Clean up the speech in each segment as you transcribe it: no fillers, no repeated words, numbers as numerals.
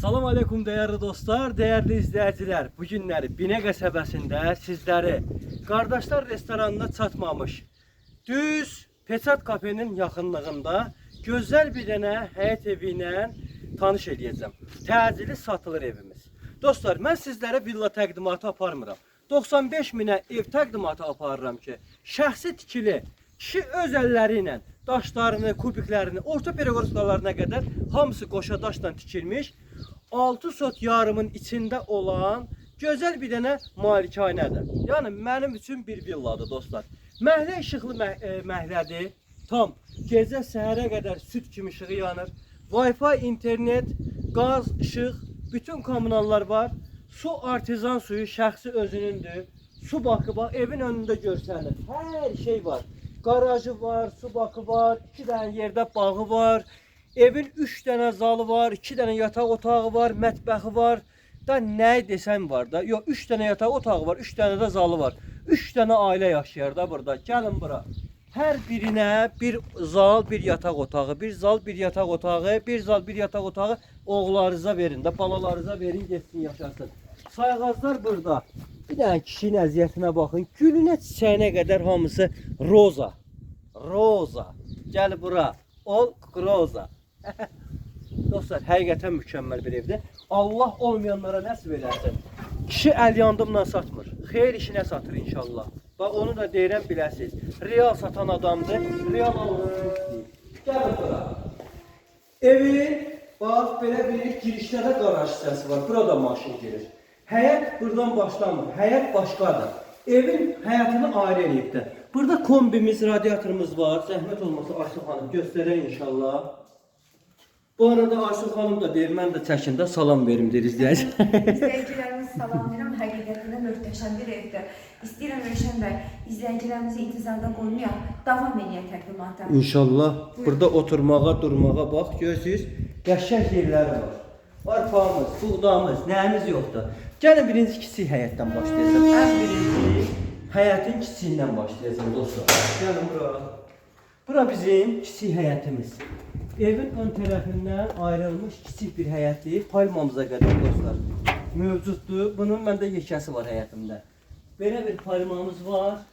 Salam aleyküm değerli dostlar, değerli izleyiciler. Bu günləri Binə qəsəbəsində sizləri Qardaşlar restoranına çatmamış düz Peçat kafenin yaxınlığında gözəl bir dənə həyət evi ilə tanış eləyəcəm. Təcili satılır evimiz. Dostlar, mən sizlərə villa təqdimatı aparmıram. 95 minə ev təqdimatı aparıram ki, şəxsi tikili, kişi öz əlləri ilə daşlarını, kubiklərini, orta pereqorskalarına qədər hamısı qoşa daşla tikilmiş, 6 sot yarımın içində olan gözəl bir dənə malikanədir. Yəni mənim üçün bir villadır dostlar. Məhlə işıqlı məhlədir. Tam gecə səhərə qədər süd kimi işığı yanır. Wi-Fi, internet, qaz, işıq, bütün kommunallar var. Su artizan suyu şəxsi özünündür. Su bakı bax evin önündə görsənir. Hər şey var. Qarajı var, su bakı var, 2 dənə yerdə bağı var. Evin 3 dənə zalı var, 2 dənə yataq otağı var, mətbəxi var. Da nə desən var da. Yox, 3 dənə yataq otağı var, 3 dənə də zalı var. 3 dənə ailə yaşayır da burada. Gəlin bura. Hər birinə bir zal, bir yataq otağı, bir zal, bir yataq otağı, bir zal, bir yataq otağı oğullarınıza verin də, balalarınıza verin, getsin yaşasın. Sayğaclar burada. Bir dənə kişinin əziyyətinə baxın. Gülünə, çiçəyinə qədər hamısı roza. Roza. Gəl bura. Ol roza. Dostlar, həqiqətən mükəmməl bir evdir. Allah olmayanlara nəsib eləsin. Kişi əl yandımla satmır. Xeyir işinə satır inşallah. Bax onu da deyirəm biləsiniz. Real satan adamdır. Real alıcı istəyir. Gəlin bura. Evin bax belə bir girişdə də qaraj hissəsi var. Burada maşın girir. Həyət buradan başlamır. Həyət başqadır. Evin həyətini ayrı eləyib də. Burada kombimiz, radiatorumuz var. Zəhmət olmasa Aysu xanım göstərər inşallah. Bu arada Aysu xanım da deyir, mən də çəkin də salam verim deyir izləyici. İzləyicilərimizi salamlayıram. Həqiqətən də möhtəşəm bir evdir. İstəyirəm Rövşən bəy, izləyicilərimizi intizarda qoymayaq, davam eləyək təqdimata. İnşallah burada oturmağa, durmağa bax, görürsüz, qəşəng yerləri var. Arpamız, buğdamız, nəyimiz yoxdur. Gəlin birinci kiçik həyətdən başlayacağam. Ən birinci həyətin kiçiyindən başlayacağam dostlar. Gəlin bura. Bura bizim kiçik həyətimiz. Evin ön tərəfindən ayrılmış kiçik bir həyətdir. Palmamıza qədər dostlar mövcuddur. Bunun məndə yekəsi var həyətimdə. Belə bir palmamız var.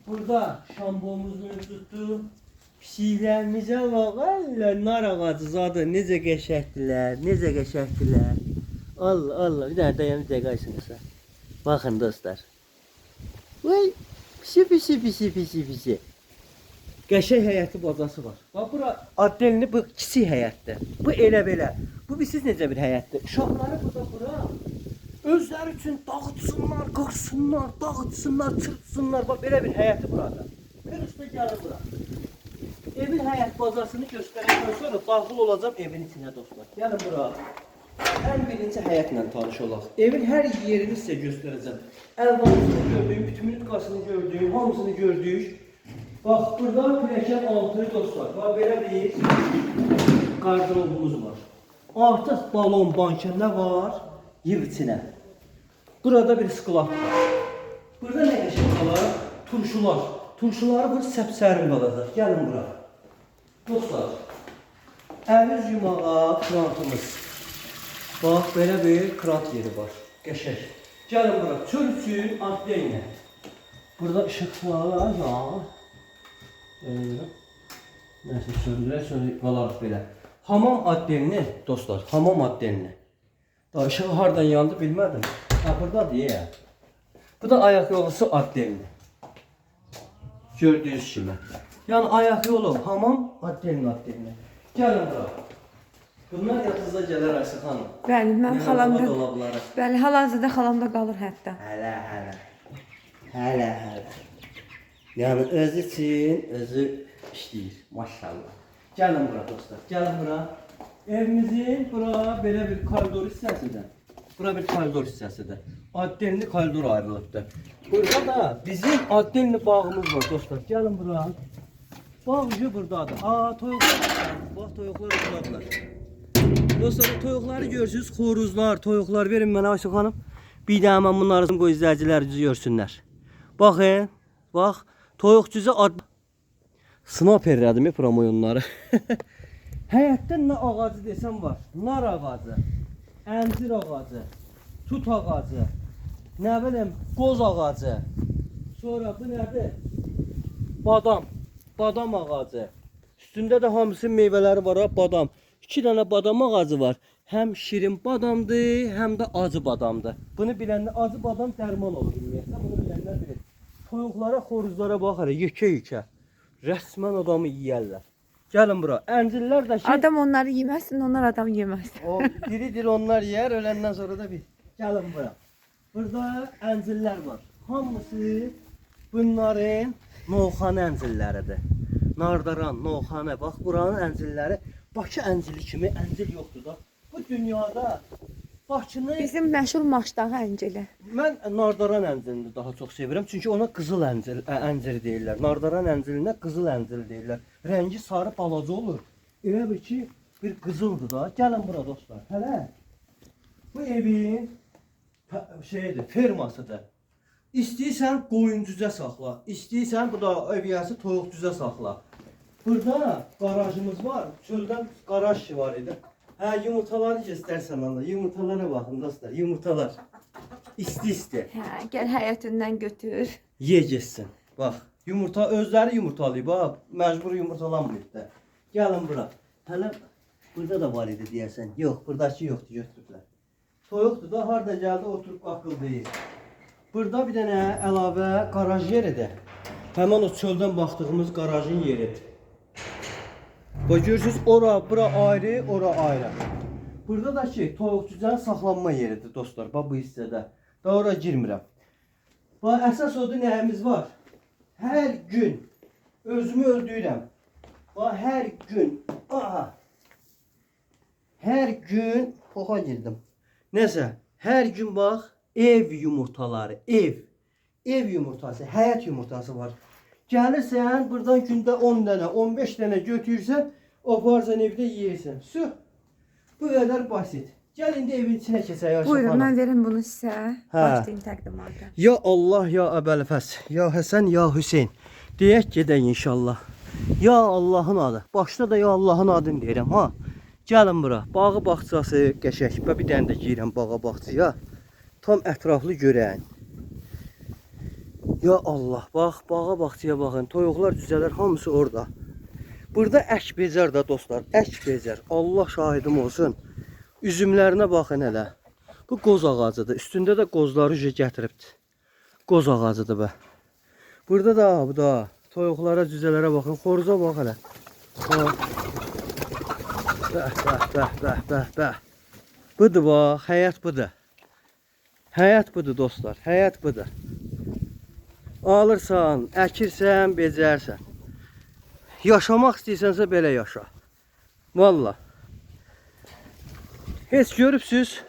Burada şambomuz mövcuddur. Pişiklərimizə bax, Allah, nar ağacı zadı necə qəşəngdirlər, necə qəşəngdirlər. Allah, Allah, bir dənə dayan bir dəqiqə aysınsa. Baxın dostlar. Vay, pisi pisi pisi pisi pisi. Qəşəng həyəti bacası var. Bax bura addelini bu kiçik həyətdir. Bu elə belə. Bu bilirsiniz necə bir həyətdir? Uşaqları burada bura özləri üçün dağıtsınlar, qırsınlar, dağıtsınlar, çırpsınlar. Bax belə bir həyəti burada. Bir usta gəlir bura. Evin həyət bazasını göstərəndən sonra daxil olacağam evin içinə dostlar. Gəlin bura. Ən birinci həyətlə tanış olaq. Evin hər yerini sizə göstərəcəm. Əlvanısını gördük, bütünlük gördük, hamısını gördük. Bax burada pilləkən altı dostlar. Bax belə bir qardırobumuz var. Artıq balon, banka nə var? Yığ içinə. Burada bir sklad var. Burada nə qəşəng qalar? Turşular. Turşuları bu səpsərin qalacaq. Gəlin bura. Dostlar, əl-üz yumağa krantımız. Bax, belə bir krant yeri var. Qəşəng. Gəlin bura. Çöl üçün adlayın. Burada işıq var. Ya. Nəysə söndürək, sonra qalarıq belə. Hamam addelini dostlar, hamam addelini. Daha işığı hardan yandı bilmədim. Ha, buradadır ya. Bu da ayaq yolusu addelini. Gördüyünüz kimi. Yəni ayaq yolu, hamam addelini addelini. Gəlin bura. Bunlar yadınıza gələr Ayşə xanım. Bəli, mənim xalamda. Dolabları. Bəli, hal-hazırda xalamda qalır hətta. Hələ, hələ. Hələ, hələ. Yəni özü üçün özü işləyir. Maşallah. Gəlin bura dostlar. Gəlin bura. Evimizin bura belə bir koridor hissəsidir. Bura bir koridor hissəsidir. Addelini koridor ayrılıbdır. Burada da bizim addelini bağımız var dostlar. Gəlin bura. Bağ ucu buradadır. Aa, toyuqlar. Bax toyuqlar buradadılar. Dostlar, o toyuqları görürsünüz, xoruzlar, toyuqlar verin mənə Ayşə xanım. Bir dənə mən bunları qoy izləyicilər görsünlər. Baxın, bax, toyuq cüzə ad Snaperlədim promoyonları. Həyətdə nə ağacı desəm var. Nar ağacı. Əncir ağacı, tut ağacı, nə bilim, qoz ağacı. Sonra bu nədir? Badam, badam ağacı. Üstündə də hamısı meyvələri var ha, badam. 2 dənə badam ağacı var. Həm şirin badamdır, həm də acı badamdır. Bunu bilənlər, acı badam dərman olur ümumiyyətlə, bunu bilənlər bilir. Toyuqlara, xoruzlara bax hələ, yekə-yekə. Rəsmən adamı yeyərlər. Gəlin bura. Əncirlər də ki, Adam onları yeməsin, onlar adam yeməz. o diri-diri onlar yeyər, öləndən sonra da biz. Gəlin bura. Burada əncirlər var. Hamısı bunların novxanı əncirləridir. Nardaran, novxanı. Bax buranın əncirləri Bakı ənciri kimi əncir yoxdur da. Bu dünyada Bakını Bizim məşhur Maşdağı əncili. mən Nardaran əncirini daha çox sevirəm. Çünki ona qızıl əncir, əncir deyirlər. Nardaran əncirinə qızıl əncir deyirlər. Rəngi sarı balaca olur. Elə bil ki, bir qızıldır da. Gəlin bura dostlar. Hələ bu evin şeyidir, fermasıdır. İstəyirsən qoyun cücə saxla, istəyirsən bu da ev yiyəsi toyuq cücə saxla. Burada qarajımız var. Çöldən qaraj var idi. Hə, yumurtaları göstərsən Allah. Yumurtalara baxın dostlar, yumurtalar. İsti-isti. Hə, gəl həyətindən götür. Ye getsin. Bax, yumurta özləri yumurtalayıb ha, məcbur yumurtalanmayıb da. Gəlin bura. Hələ burada da var idi deyəsən. Yox, buradakı yoxdur, götürüblər. Soyuqdur da, harda gəldi oturub qaqıldayır. Burada bir dənə əlavə qaraj yeridir. Həmin o çöldən baxdığımız qarajın yeridir. Bax görürsüz, ora, bura ayrı, ora ayrı. Burada da ki, toyuq cücənin saxlanma yeridir dostlar. Bax bu hissədə. Daha ora girmirəm. Bax əsas odur nəyimiz var. Hər gün özümü öldürürəm. Bax hər gün. Aha. Hər gün poxa girdim. Nəsə, hər gün bax ev yumurtaları, ev. Ev yumurtası, həyət yumurtası var. Gəlirsən, buradan gündə 10 dənə, 15 dənə götürürsən, aparsan evdə yeyirsən. Su. Bu qədər basit. Gəl indi evin içinə keçək Ayşə Buyurun, xanım. mən verim bunu sizə. Hə. Başlayın təqdimata. Ya Allah, ya Əbəlfəz, ya Həsən, ya Hüseyn. Deyək gedək inşallah. Ya Allahın adı. Başda da ya Allahın adını deyirəm ha. Gəlin bura. Bağı bağçası qəşəng. Və bir dənə də girirəm bağa bağçaya. Tam ətraflı görəyin. Ya Allah, bax bağa bağçaya baxın. Toyuqlar, cücələr hamısı orada. Burada ək becər də dostlar, ək becər. Allah şahidim olsun. Üzümlərinə baxın hələ. Bu qoz ağacıdır. Üstündə də qozları uje gətiribdi. Qoz ağacıdır bu. Burada da, bu da toyuqlara, cücələrə baxın. Xoruza bax hələ. Bax. Bəh, bəh, bəh, bəh, bəh, bəh. Budur bax, həyat budur. Həyat budur dostlar, həyat budur. Alırsan, əkirsən, becərsən. Yaşamaq istəyirsənsə belə yaşa. Valla. Heç görübsüz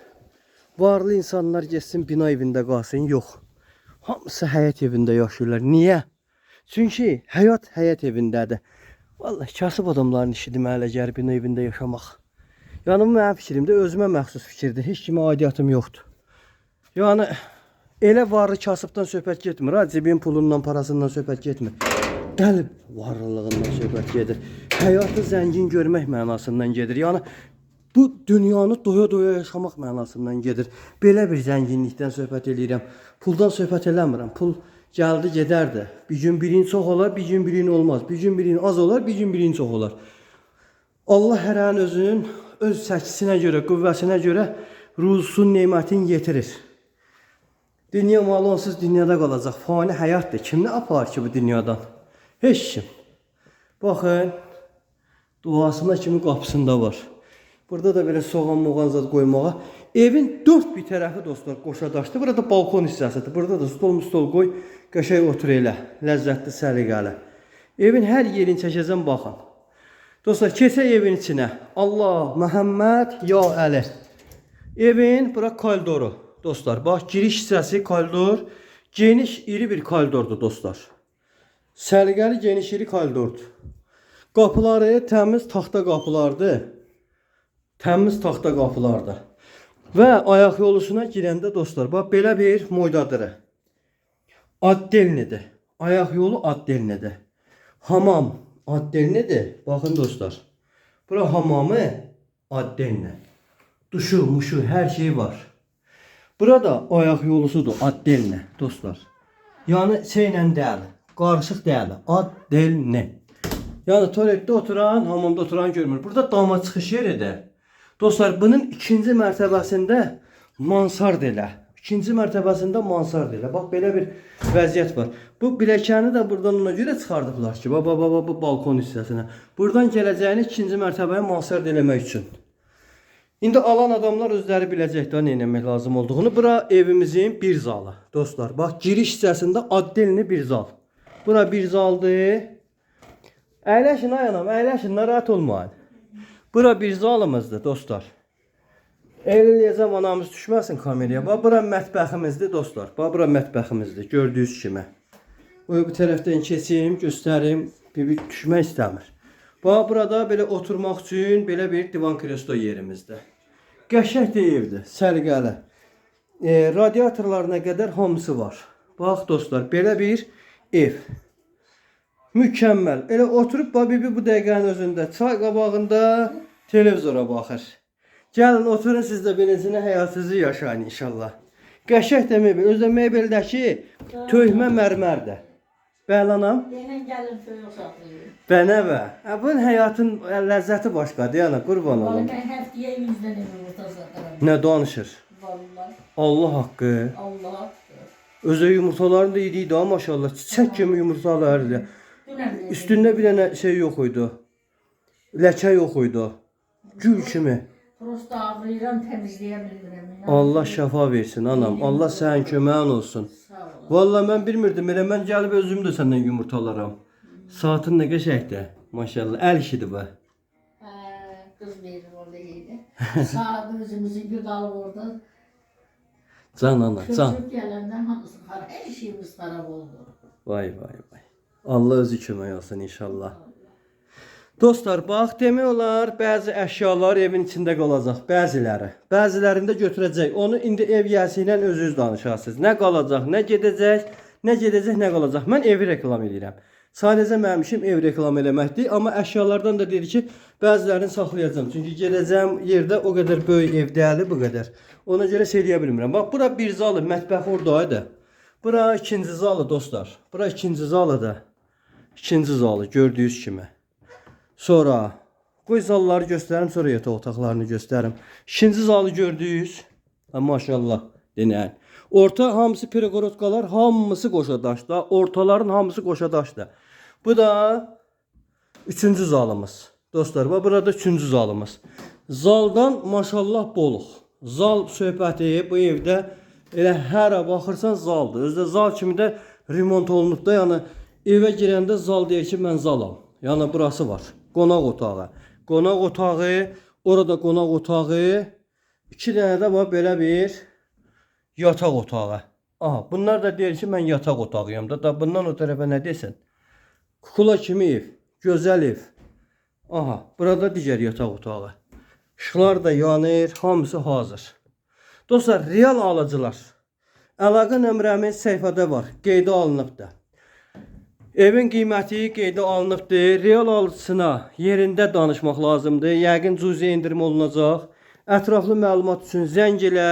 varlı insanlar getsin bina evində qalsın? Yox. Hamısı həyət evində yaşayırlar. Niyə? Çünki həyat həyət evindədir. Vallahi kasıb adamların işidir mənə elə gəlir bina evində yaşamaq. Yəni bu mənim fikrimdir, özümə məxsus fikirdir. Heç kimə aidiyyatım yoxdur. Yəni elə varlı kasıbdan söhbət getmir ha, cibin pulundan, parasından söhbət getmir. Qəlb varlılığından söhbət gedir. Həyatı zəngin görmək mənasından gedir. Yəni bu dünyanı doya-doya yaşamaq mənasından gedir. Belə bir zənginlikdən söhbət eləyirəm. Puldan söhbət eləmirəm. Pul gəldi gedərdi. Bir gün birin çox olar, bir gün birin olmaz. Bir gün birin az olar, bir gün birin çox olar. Allah hər an özünün öz səkisinə görə, qüvvəsinə görə ruzusun nemətini yetirir. Dünya malı onsuz dünyada qalacaq. Fani həyatdır. Kim nə aparır ki bu dünyadan? Heç kim. Baxın, duasına kimi qapısında var. Burada da belə soğan moğan zad qoymağa. Evin dörd bir tərəfi dostlar qoşa daşdır. Burada balkon hissəsidir. Burada da stol stol qoy, qəşəng otur elə. Ləzzətli, səliqəli. Evin hər yerini çəkəcəm baxın. Dostlar, keçək evin içinə. Allah, Məhəmməd, ya Əli. Evin bura koridoru. Dostlar, bax giriş hissəsi koridor. Geniş, iri bir koridordur dostlar. Səliqəli geniş iri koridordur. Qapıları təmiz taxta qapılardır. Təmiz taxta qapılardır. Və ayaq yolusuna girəndə dostlar, bax belə bir moydadırı. Addelnidir. Ayaq yolu addelnidir. Hamam addelnidir. Baxın dostlar. Bura hamamı addelni. Duşu, muşu, hər şey var. Burada ayaq yolusudur addelnə dostlar. Yəni şeylə deyil, qarışıq deyil, addelnə. Yəni tualetdə oturan, hamamda oturan görmür. Burada dama çıxış yeridir. Dostlar, bunun ikinci mərtəbəsində mansard elə. İkinci mərtəbəsində mansard elə. Bax belə bir vəziyyət var. Bu biləkəni də buradan ona görə çıxardıblar ki, bax bax bax bu balkon hissəsinə. Buradan gələcəyini ikinci mərtəbəyə mansard eləmək üçün. İndi alan adamlar özləri biləcək də nə etmək lazım olduğunu. Bura evimizin bir zalı. Dostlar, bax giriş hissəsində addelni bir zal. Bura bir zaldır. Əyləşin ay anam, əyləşin, narahat olmayın. Bura bir zalımızdır dostlar. Elə eləyəcəm anamız düşməsin kameraya. Bax bura mətbəximizdir dostlar. Bax bura mətbəximizdir gördüyünüz kimi. Bu tərəfdən keçim, göstərim. Bir düşmək istəmir. Bax burada belə oturmaq üçün belə bir divan kreslo yerimizdir. Qəşəng də evdir, səliqəli. Radiatorlarına qədər hamısı var. Bax dostlar, belə bir ev. Mükəmməl. Elə oturub bax bibi bu dəqiqənin özündə çay qabağında televizora baxır. Gəlin oturun siz də beləsinə həyatınızı yaşayın inşallah. Qəşəng də mebel. Özü də mebeldəki töhmə mərmərdir. Bəli anam. Yenə gəlin soyuq saxlayır. Bənə bə. Hə, bunun həyatın ləzzəti başqadır, yəni qurban Vallahi olum. mən həftəyə 100 dənə yumurta satıram. Nə danışır? Vallahi Allah haqqı. Allah haqqı. Özü yumurtalarını da yedi daha maşallah. Çiçək kimi yumurtalardı. Dünən dedim. Üstündə bir dənə şey yox idi. Ləkə yox idi. Gül kimi. Prosta ağrıyıram, təmizləyə bilmirəm. İnan. Allah şəfa versin anam. Allah sənin köməyin olsun. Sağ ol. Vallahi mən bilmirdim. Elə mən gəlib özüm də səndən yumurtalaram. Saatın nə qəşəngdir. Maşallah. Əl işidir bu. Hə, qız verir orada yedi. Saat özümüzün bir qalıb orada. Can ana, can. Köçüb gələndə hamısı xarab, hər şeyimiz xarab oldu. Vay vay vay. Allah özü kömək olsun inşallah. Dostlar, bax demək olar bəzi əşyalar evin içində qalacaq, bəziləri. Bəzilərində götürəcək. Onu indi ev yiyəsi ilə özünüz danışarsınız. Nə qalacaq, nə gedəcək, nə gedəcək, nə qalacaq. Mən evi reklam edirəm. Sadəcə mənim işim ev reklam eləməkdir, amma əşyalardan da dedi ki, bəzilərini saxlayacağam. Çünki gedəcəyim yerdə o qədər böyük ev deyil, bu qədər. Ona görə şey eləyə bilmirəm. Bax, bura bir zalı, mətbəx oradaydı. Bura ikinci zalı dostlar. Bura ikinci zalıdır. İkinci zalı gördüyünüz kimi. Sonra qoy zalları göstərim, sonra yataq otaqlarını göstərim. İkinci zalı gördüyünüz. Ha, maşallah denən. Orta hamısı pereqorotkalar, hamısı qoşa daşda. Ortaların hamısı qoşa daşda. Bu da üçüncü zalımız. Dostlar, bax burada üçüncü zalımız. Zaldan maşallah boluq. Zal söhbəti bu evdə elə hara baxırsan zaldır. Özü də zal kimi də remont olunub da, yəni evə girəndə zal deyir ki, mən zalam. Yəni burası var. Qonaq otağı. Qonaq otağı, orada qonaq otağı. İki dənə də var belə bir yataq otağı. Aha, bunlar da deyir ki, mən yataq otağıyam da. Da bundan o tərəfə nə desin? Kukula kimi ev, gözəl ev. Aha, burada digər yataq otağı. İşıqlar da yanır, hamısı hazır. Dostlar, real alıcılar. Əlaqə nömrəmiz səhifədə var, qeydə alınıbdır. Evin qiyməti qeydə alınıbdır. Real alıcısına yerində danışmaq lazımdır. Yəqin cüzi endirim olunacaq. Ətraflı məlumat üçün zəng elə.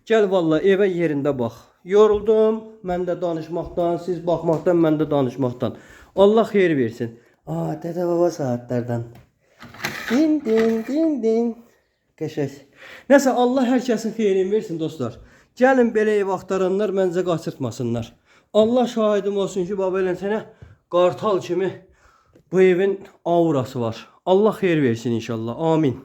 Gəl valla evə yerində bax. Yoruldum mən də danışmaqdan, siz baxmaqdan, mən də danışmaqdan. Allah xeyir versin. Aa, dədə baba saatlərdən. Din din din din. Qəşəng. Nəsə Allah hər kəsin xeyrini versin dostlar. Gəlin belə ev axtaranlar məncə qaçırtmasınlar. Allah şahidim olsun ki, baba elə sənə qartal kimi bu evin aurası var. Allah xeyir versin inşallah. Amin.